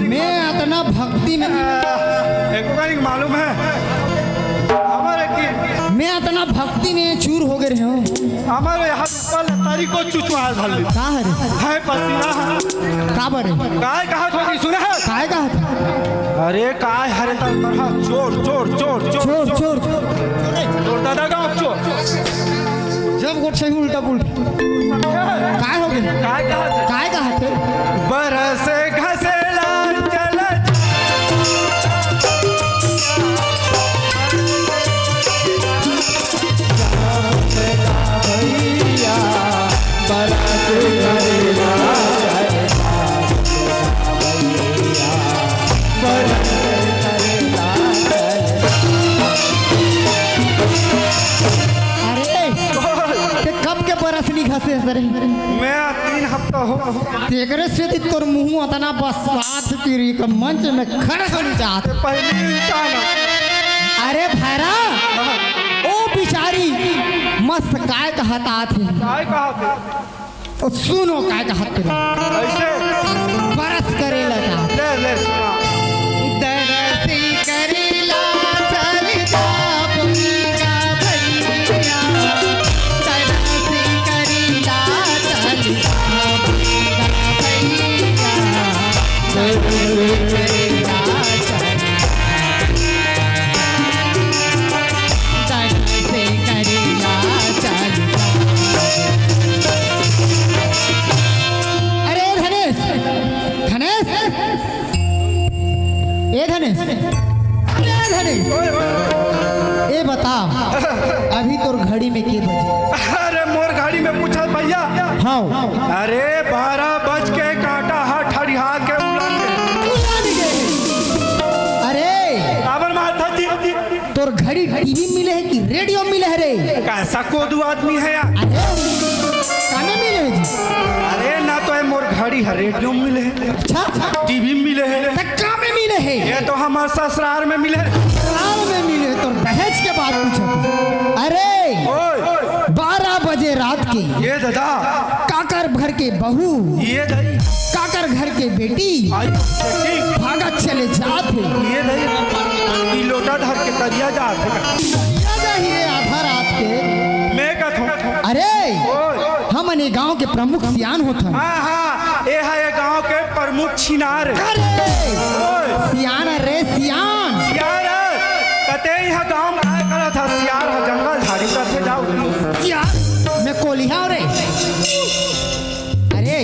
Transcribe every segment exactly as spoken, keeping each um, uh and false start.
मैं अतना भक्ति में, एको कनिक मालूम है हमारे कि मैं अतना भक्ति में चूर हो गए रहे हूँ। हमारे यहाँ ऊपर लतारी को चुचुआ धर ली। का हरे? है पसीना है। का बरे? काय कहा थोड़ी सुना है? काय कहा था? अरे काय हरे तर पर हाँ, चोर, चोर, चोर, चोर, चोर, चोर। चोर। चोर दादा गाँव चोर। जब गोठ सही उल्टा पुल्टा। काय हो गया? काय कहा थे? काय कहा थे? बरस घसेला चल भैया, बरस घसेला चल भैया, बरस घसेला चल। अरे, ते कब के बरस नहीं घसे हस रे? मैं तीन हफ्ता हो। तेकरे से ती तोर मुंह अतना बसात कि री के मंच में खड़े हो नहीं जात। पहली इंसान। अरे भैरा, ओ बिचारी मस्त काय कहत आथे। काय कहत हे? ओ सुनो काय कहत हे। ऐसे? बरस करेला का। ले, ले, सुना। दरसी करेला चल जा भैया, दरसी करेला चल जा भैया, दरसी करेला चल जा। अरे धनेश, धनेश, ए धनेश, ए धनेश, ए बता, अभी तोर घड़ी में के बजे? अरे मोर घड़ी में पूछा भैया। हाँ। अरे बारह बज के काटा हा ठड़िया के उलंग गे। उलंग गे। अरे। काबर मारथा जी? तोर घड़ी टीवी मिले हे कि रेडियो मिले हे रे? कैसा कोदू आदमी है यार। अरे, कामे मिले हे जी? अरे ना तो है मोर घड़ी है, रेडियो मिले हे। अच्छा। टीवी मिले हे। त कामे मिले हे? ये तो हमार ससुराल में मिले हे। ससुराल में मिले हे, तोर दहेज के बात पूछत। अरे, ओए। बारह बजे रात के। ये दादा। काकर घर के बहू, ये दई। काकर घर के बेटी, आई बेटी। भागत चले जात हे। ये दई। ई लोटा धर के तरिया जात हे। तरिया जाही रे आधा रात के। मैं कथों। अरे, ओए। हमन ए गांव के प्रमुख सियान होथन। हाँ, हाँ, ए हा ए गांव के प्रमुख छिनार। अरे, ओए। सियान रे सियान। सियान रे, कते इहाँ गांव में काय करत हा? सियार हा जंगल झाड़ी करथे जाओ। सियान, मैं कोलिहा रे। अरे,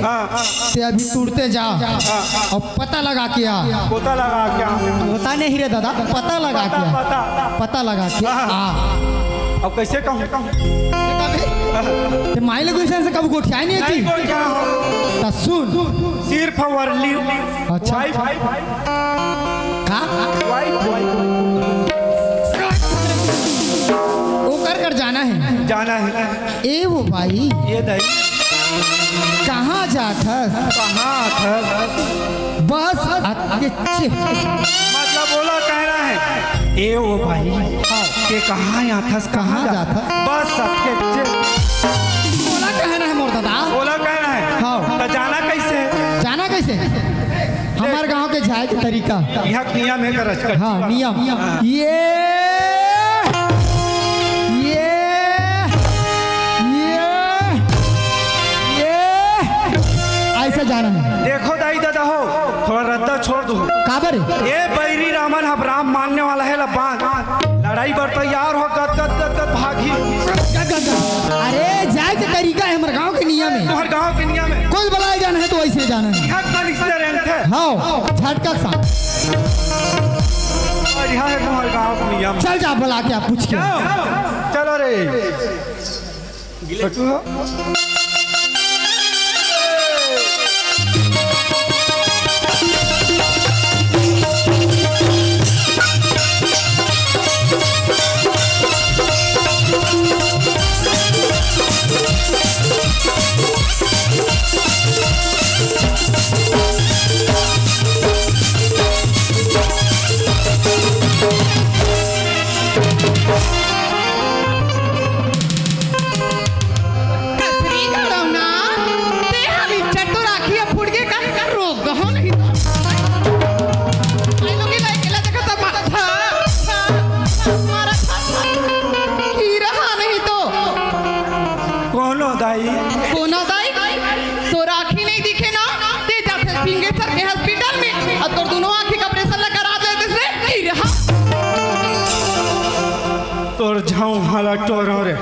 हाँ, हाँ, ते अभी तुरते जा हाँ। और पता लगा के आ। पता लगा के आ। पता नहीं रे दादा, पता लगा के पता, आ। पता। पता लगा के हाँ। आ। अब कैसे कहूँ? ते माई ले गुलशन से कब गोठियाए नहीं नहीं थी? गोठिया हो। त सुन। सिर्फ वर्ली। अच्छा। वाइफ। का? Wife, wife. ओकर कर जाना है। जाना है। ए वो भाई। ये दई। कहाँ जात हस? कहाँ जात हस? बस अतके चे। मतलब ओला कहना है, ए वो भाई, हाँ। के कहाँ जात हस? कहाँ कहाँ जात जात हस? हस? बस अतके चे। ओला कहना है मोर दादा। ओला कहना है। हाँ। त जाना कैसे? जाना कैसे? हमार गांव के जाए के तरीका। यहाँ के नियम है करज कर। हाँ, नियम। हाँ। ये, ये, ये, ये, ऐसा जाना है। देखो दाई दादा हो, थोड़ा रद्दा छोड़ दो। काबर? ये बैरी रामन अब राम मानने वाला है, ला बांध। लड़ाई बर तैयार हो, गद, गद, गद, गद, भागी। गद, गद, गद। अरे, जाए के तरीका है, हमारे गांव के नियम है। तुम्हारे गांव के नियम है। कोई बुलाए जाना है तो ऐसे जाना है। यहाँ का रिश्ते रहते हैं। हाँ, झटका के साथ। और यहाँ है तुम्हारे गांव के नियम। चल जा, बुला के आप पूछ के। जाओ। चलो रे। हाला टोरो रे।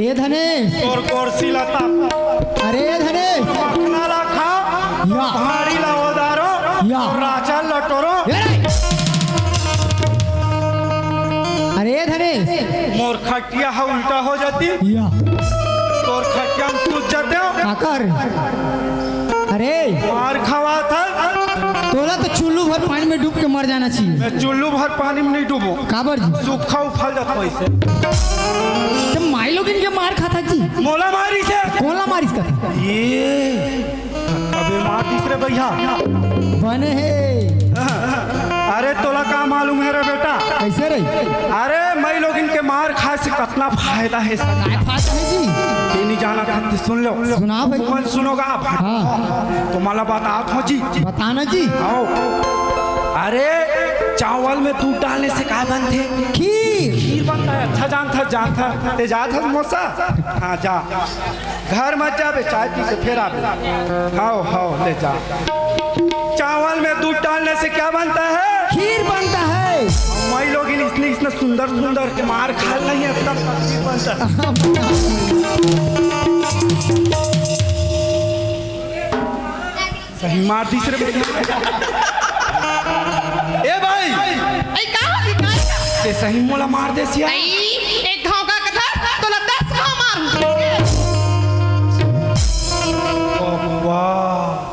ए धनेश। तोर कोरसी लता। अरे ए धनेश। मखना ला खा। या। भारी ला ओदारो। या। राजा लटोरो। ए रे। अरे ए धनेश। मोर खटिया हा उल्टा हो जाती। या। तोर खटिया में सूत जाते हो। काकर? अरे। मार खवात हस। तोला तो चुल्लू भर पानी में डूब के मर जाना चाहिए। मैं चुल्लू भर पानी में नहीं डूबो। काबर जी? सूखा उफल जात वैसे। तो माई लोगिन के मार खाता जी। मोला मारिस हे। कोन ला मारिस कथा? ये। अबे मार दिस रे भैया। बने हे। अरे तोला का मालूम हे रे बेटा? कैसे रही? अरे माई लोगिन के मार खाए से कतना फायदा हे सर। काय फायदा हे जी? ये नहीं जाना था तो सुन लो। सुनाओ भाई। तुमन सुनोगा आप? हाँ। तुम्हाला बतात हो जी। बताना जी। आओ। अरे चावल में दूध डालने से काय बनथे? खीर। खीर बनता है। अच्छा जानता, जानता। ते जात हस मोसा? हाँ जा। घर मत जाबे, चाय पी के फिर आबे। हाओ, हाओ, ले जा। चावल में दूध डालने से क्या बनता है? खीर बनता है। माई लोगिन इसने, इसने सुंदर सुंदर के मार खा नहीं है, तब खीर बनता है। सही मार दिस रे। ए भाई। ऐ का होगे, का? ते सही मोला मार देस या। नहीं, एक घाव का कथा, तोला दस घाव मार। वाह।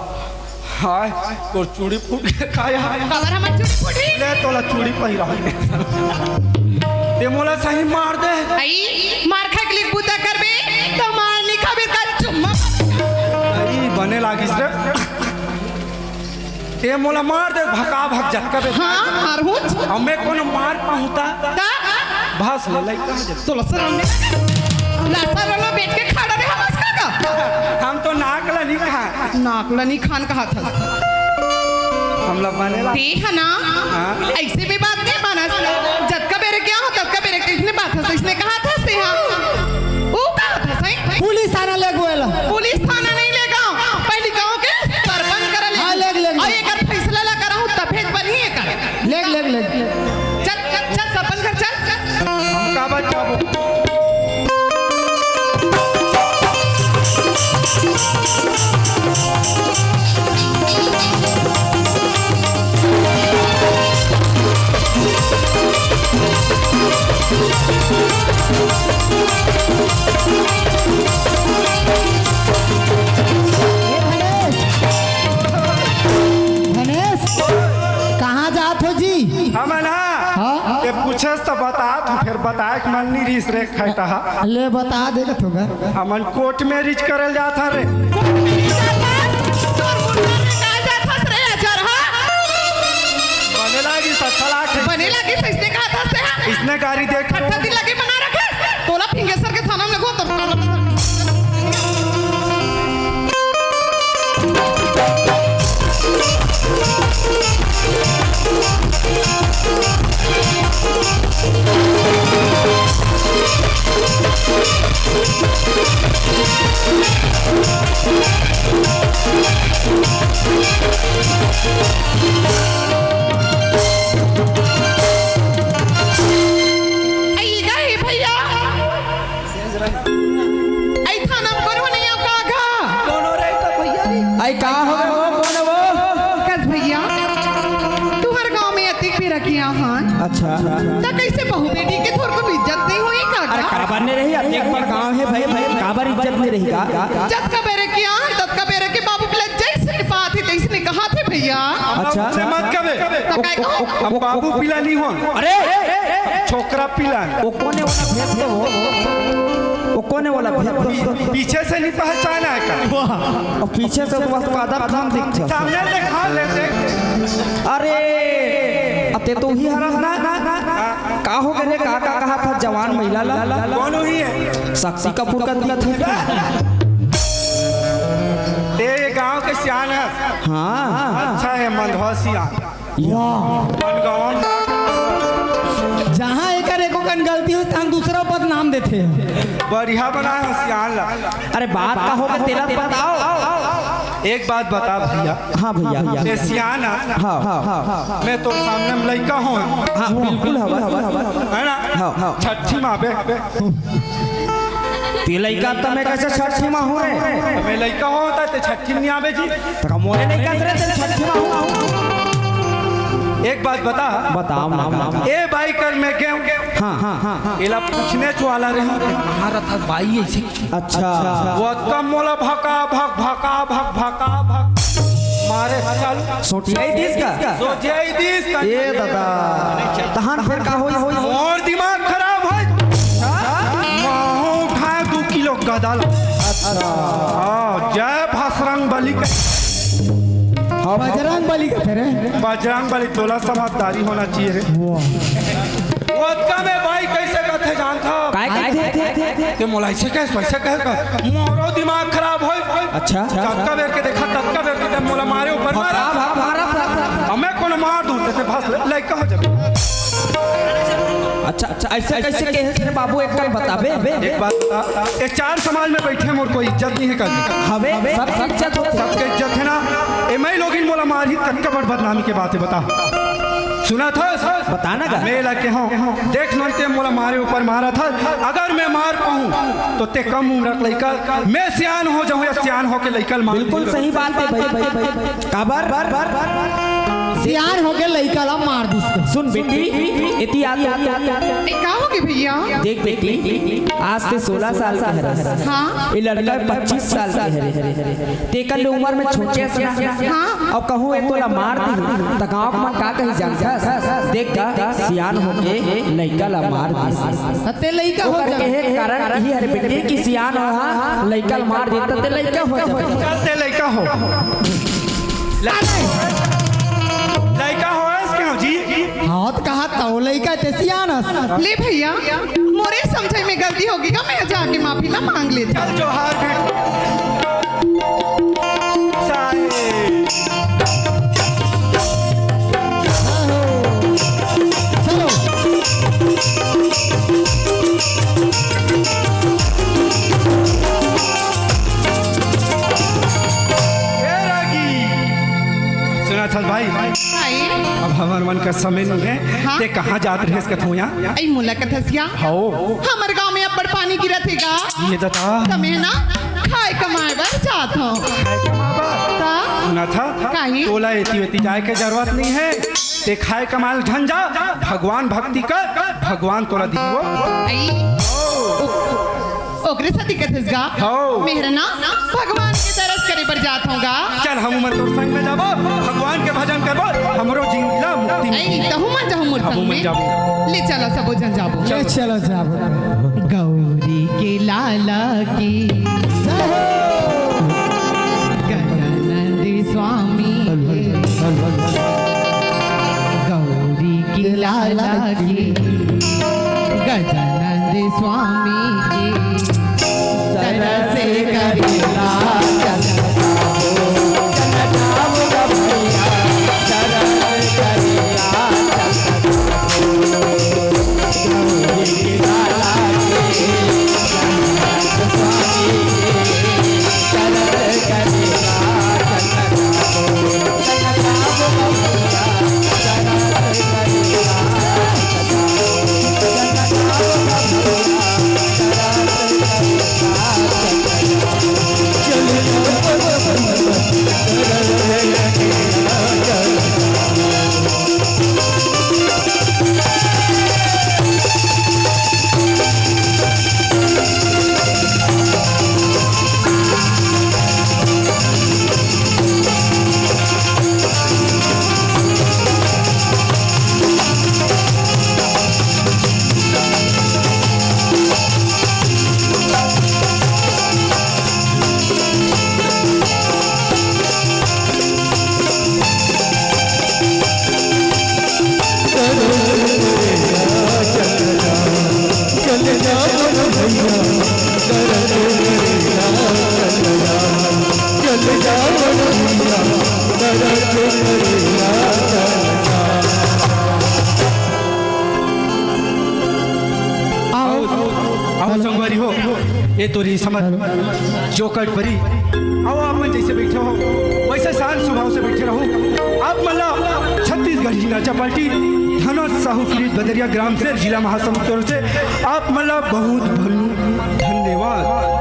हाय, तोर चूड़ी फूट गे का या? काबर हमर चूड़ी फूटी? ले तोला चूड़ी पहिरा। ते मोला सही मार दे। आई, मार खाए के लिए बूता करबे, तो मार नहीं खाबे का चुम्मा। आई, बने लागिस रे। ते मोला मार दे, भका भक जतका बे। हाँ, मारहूँ। अब मैं कोनो मार पाहूँ ता? ता? भास ले, लइका में जब। तोला शरम नहीं लगे? लासा रोलो बेच के खड़ा रहे हम उसका का? हम तो नाक ला नहीं खान। नाक ला नहीं खान कहा था। हमला बने ला। ते है ना? हाँ? ऐसे भी बात नहीं मानस। जतका बेरे क्या हो, ततका बेरे किसने बात है, तो इसने कहा था से हाँ। वो कहा था सही? पुलिस थाना ले गोएला। पुलिस थाना नहीं लेगा, पहली गांव के सरपंच करा ले। हाँ, लेग, लेग, और लेग। एकर फैसला ला कराहूँ, तभे बनी एकर। लेग, लेग, लेग। चल, चल, चल, सरपंच घर चल। हम का बचाबो? ए धनेश, धनेश, कहाँ जात हो जी? हमन हा? हाँ? ये पूछस त बतात हूँ, फिर बताए के मन नहीं रहिस रे खैटा हा। ले बता दे तो गा। हमन कोर्ट मैरिज करल जात हन रे। कोर्ट मैरिज जात हस? तोर मुंडा में का जात हस रे अजर हा? बने लागिस, अच्छा लाग। बने लागिस, इसने कहा था से हा? इसने गाड़ी देख। खट्टा दिल लगे बना रखे। तोला फिंगेसर के थाना में लगो तो। आई गा हे भैया। आई थाना में कोनो नहीं आओ का गा? कोनो रे तो भैया रे। आई का हो वो, कौन हो वो? कस भैया, तुहर गांव में अतिक भी रखिया हन। अच्छा। त कैसे बहू बेटी के थोर को इज्जत नहीं होई का अरे गा? काबर नहीं रही, अतिक बड़ गांव है भाई, भाई काबर इज्जत नहीं रही का? जतका बेरे किया, ततका बेरे के बाबू पिला जैसे बात है, तैसे कहा थे भैया। अच्छा। हमसे मत कबे। त काय कहो? हम बाबू पिला नहीं हो। अरे! छोकरा पिला। वो कोने वाला भेद तो हो। वो कोने वाला भेद तो हो। पीछे से नहीं पहचाना है का? वाह। और पीछे से तो बस आधा थान दिखता। सामने दिखा लेते। अरे! अते तो ही हरा ना। का हो गए रे? का, का कहा था जवान महिला ला? कौन हुई है? साक्षी कपूर का दिखत है। ते ये गांव के सियान है। हाँ। अच्छा है मंदवा सियान। वाह। अपन गांव में जहाँ एकर एको कन गलती हो, तहाँ दूसरा पद नाम देथे। बढ़िया बनाए हो सियान ला। अरे बात का होगा तेरा बताओ। एक बात बता भैया। हाँ भैया। ए सियान, हाँ, हाँ, हाँ। मैं तोर सामने में लइका हूँ। हाँ, बिल्कुल हवा, हवा, हवा। है ना? हाँ, हाँ। छट्ठी माँ बे। ते लइका त मैं कैसे छट्ठी माँ हूँ रे? मैं लइका हूँ त ते छट्ठी में नहीं आबे जी। त मोरे लइका से रे ते छट्ठी माँ हूँ। एक बात बता। बताओ ना। ए बाई कर मैं गेहूँ। हाँ, हाँ, हाँ, हाँ। एला पूछने वाला रही। कहाँ रहता बाई ऐसे? अच्छा। वो कम मोला भका भक, भका भक, भका भक मारे चल। सोचिया ही दिस का? सोचिया ही दिस का? ए दादा, तहन फिर का होई, होई, होई? मोर दिमाग खराब होई। माहू उठाए दू किलो गदल। अच्छा। हाँ, जय भसरंग बली के। हाँ, बजरंग बली के थे रे। बजरंग बली, तोला समझदारी होना चाहिए रे। वाह। ओतका में बाई कैसे कथे जानथा? काय कथे? ते मोला ऐसे कहे, वैसे कहे, कहे। मोरो दिमाग खराब होय। अच्छा। कतका बेर के देखा, कतका बेर के ते मोला मारे ऊपर मारा। हाँ, हाँ, मारा था। अब मैं कोनो मार दूं, ते, ते भस ले, लइका हो जाबे। अच्छा, अच्छा, ऐसे कैसे कहे रे बाबू, एक कन बताबे? एक बात बता, ये चार समाज में बैठे मोर कोई इज्जत नहीं है कभी। हवे, सब इज्जत हो। सबके इज्जत है ना? ए मैं लोगिन मोला मारही, कतका बड़ बदनामी के बात है, बता। सुना था? बता ना गा। मैं ला के हूँ। देख नोन ते मोला मारे ऊपर मारा था। अगर मैं मार पाऊँ तो ते कम उम्र के लइका, मैं सियान हो जाऊँ या सियान होके लइका ल मार बिल्कुल दूँ। सही बात है भाई। काबर? सियान होके लइका ला मार दिस। सुन बेटी, एती आ, ए, का होगे भैया? देख बेटी, आज ते सोलह साल के हरस। हाँ। ये लड़का पच्चीस साल के हरे। तेकर ले उम्र में छोटे असन। हाँ। अउ कहूँ ए तोला मार दिही, त गाँव के मन का कही जानथस? देख गा, सियान होके लइका ला मार दिस। त ते लइका हो ओकर जा। कहे कारण इही हरे बेटी कि सियान हो, हाँ, लइका ला मार दिही, त ते लइका हो जा। चल ते लइका हो। लइका, लइका हो, ऐस के हो जी? हाँ, त कहा तौ लइका ते सियान अस। ले भैया, मोरे समझे में गलती होगे गा, मैं जाके माफी ला मांग लेथों। चल जोहार बेटा। साहेब। चलो। ए रागी। सुना था भाई। भाई। अब हमर मन का समय नहीं है। हाँ? ते कहाँ जात रहेस कथों या? अई मोला कथस या? हौ। हमर गांव में अब्बड़ पानी गिरत हे गा। ये दता। त मैं ना खाए कमाए बर जात हौं। खाए कमाए बर? त? सुना था? काहे? तोला एती वेती जाए के जरूरत नहीं है। ते खाए कमाए ल झन जा, भगवान भक्ति कर, भगवान तोला दिही। अई। ओकरे सेती कथस गा? हौ। मेहर ना भगवान के दरस करे बर जात हौं गा। चल, हमू मन तोर संग में जाबो, भगवान के भजन करबो, हमरो जिंदगी ला मुक्ति मिलही। अई, तहू मन जाहू मोर संग में? जाबो। ले चलो, सबो झन जाबो। ले चलो, जाबो। गौरी के लाला की जय हो। गजानंद स्वामी की। गौरी के लाला की। गजानंद स्वामी की। तरस करेला चल जाबो, चल जाबो ग भैया, तरस करेला चल जाबो। गौरी के लाला के जगन्नाथ स्वामी के तरस करेला चल जाबो, चल जाबो ग भैया, तरस करेला चल जाबो। आओ, आओ संगवारी हो, ये तोरी समझ जो कट परी। आओ आप मन जैसे बैठे हो, राजा पार्टी, धनोज साहू कृत बदरिया ग्राम से, जिला महासमुंद से आप मन ला बहुत बहुत धन्यवाद।